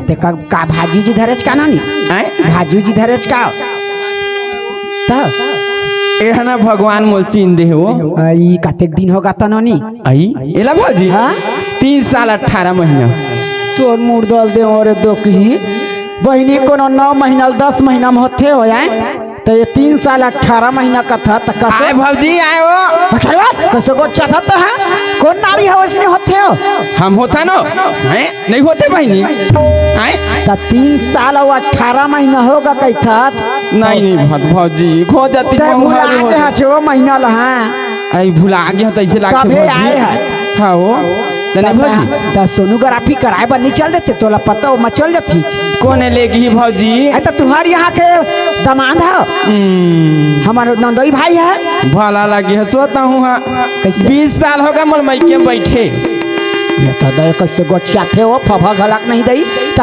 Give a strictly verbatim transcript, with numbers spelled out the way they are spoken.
ते का, का भाजी उजी धरेच का नानी? आय? भाजी उजी धरेच का? त? ए ह ना भगवान मोल चीन दे हे वो। आई, कतेक दिन होगा त नानी? आई? एला भौजी? हाँ? तीन साल अठारह महीना। तोर मुर्दल दे ओरे दोकही। बहिनी कोनो नौ महीना ल दस महीना म होथे हो, आय? त ये तीन साल अठारह महीना कथा, त कस आय भौजी, आय वो। अच्छा बात, कस गोठियाथस त, हाँ? कोन नारी हे ओइसने होथे हो? हम होथन ओ? हैं? नहीं होथे बहिनी। आय? त तीन साल अउ अठारह महीना होगा कहिथस। नहीं, नहीं, भौ-, भौजी, खो जाती ते बहु भुला हर गे हो। हस ओ महीना ल, हाँ। आई भुला गे हस, तइसे लागथे तभे भौजी। आय हे। हाँ वो। त नहीं भौजी। त सोनोग्राफी कराय बर नहीं चल देते, तोला पता हो, मैं चल जाती। कोन हे लेगही भौजी? अरे त तुँहर यहाँ के दमाद हे। हम्म। हमर नंदोई भाई हे। भला लगे हस ओ तहूँ हा। कइसे? बीस साल होगा मोर मइके म बइठे। ये त दे कइसे गोठियाथे ओ, फफा घलक नहीं दई। त